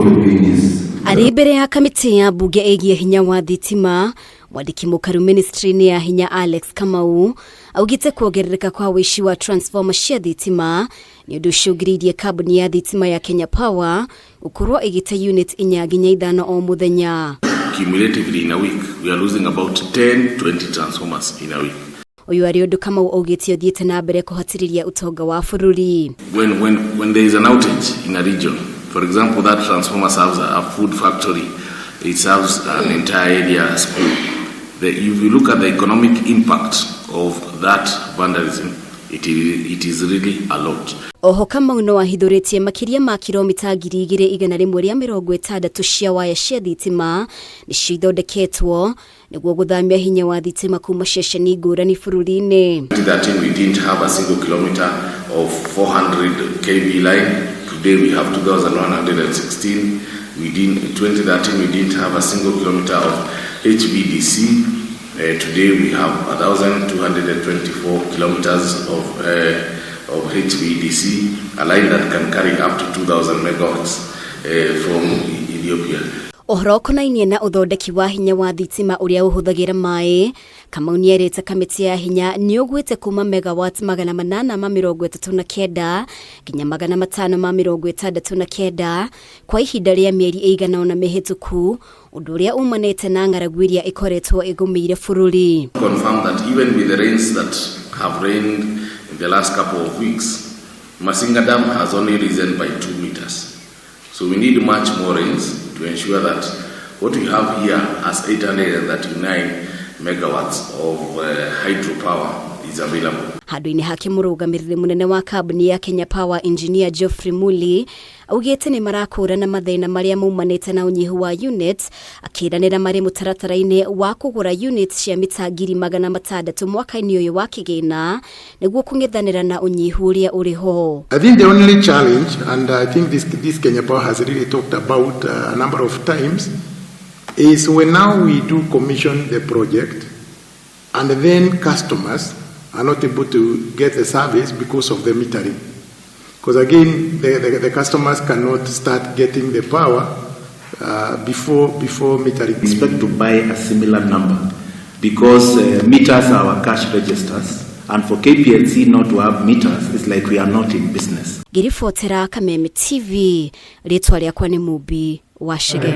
Arĩ mbere ya kamĩtĩ ya mbunge ĩgiĩ hinya wa thitima, mwandĩki mũkaru ministry-inĩ ya hinya Alex Kamau augĩte kuongerereka kwa wĩici wa transformer cia thitima nĩ ũndũ ũcũngĩrĩirie kambuni ya thitima ya Kenya Power gũkorwo ĩgĩte unit 4 nginya 5 o mũthenya. Cumulatively in a week, we are losing about 10, 20 transformers in a week. Ũyũ arĩ ũndũ Kamau augĩte ũthiĩte na mbere kũhatĩrĩria ũtonga wa bũrũri. When there is an outage in a region, for example, that transformer serves a food factory, it serves an entire area school. If you look at the economic impact of that vandalism, it is really a lot. Oho Kamau no ahithũrĩtie makĩria ma kilomita 2160 cia waya cia thitima nĩcio ithondeketwo nĩguo gũthamia hinya wa thitima kuma ceceni ngũrani bũrũri-inĩ. 2013 we didn't have a single kilometer of 400 kV line. Today we have 2,116. We didn't, in 2013 we didn't have a single kilometer of HVDC. Today we have 1,224 kilometers of HVDC, a line that can carry up to 2,000 megawatts from Ethiopia. Ũhoro ũkonainie na ũthondeki wa hinya wa thitima ũrĩa ũhũthagĩra maĩ, Kamau nĩerĩte kamĩtĩ ya hinya nĩ ũgwĩte kuma megawatt 839 nginya 569 kwa ihinda rĩa mĩeri ĩigana ũna mĩhĩtũku, ũndũ ũrĩa umanĩte na ng'aragu ĩrĩa ĩkoretwo ĩgũmĩire bũrũri. Confirm that even with the rains that have rained in the last couple of weeks, Masinga Dam has only risen by 2 meters. So we need much more rains to ensure that what we have here as 839 megawatts of hydropower is available. Handũ-inĩ hake, mũrũgamĩrĩri mũnene wa kambuni ya Kenya Power, Engineer Geoffrey Muli, augĩte nĩ marakũrana mathĩna marĩa maumanĩte na ũnyihu wa unit, akĩranĩra marĩ mũtaratara-inĩ wa kũgũra unit cia mita 600,000 mwaka-inĩ ũyũ wa kĩgĩna nĩguo kũng'ethanĩra na ũnyihu ũrĩa ũrĩ ho. I think the only challenge, and I think this Kenya Power has really talked about a number of times, is when now we do commission the project and then customers are not able to get the service because of the metering. Because again, the customers cannot start getting the power before metering. Expect to buy a similar number because meters are our cash registers, and for KPLC not to have meters is like we are not in business. Ngĩribotera Kameme TV, rĩtwa rĩakwa nĩ Mumbi wa Chege.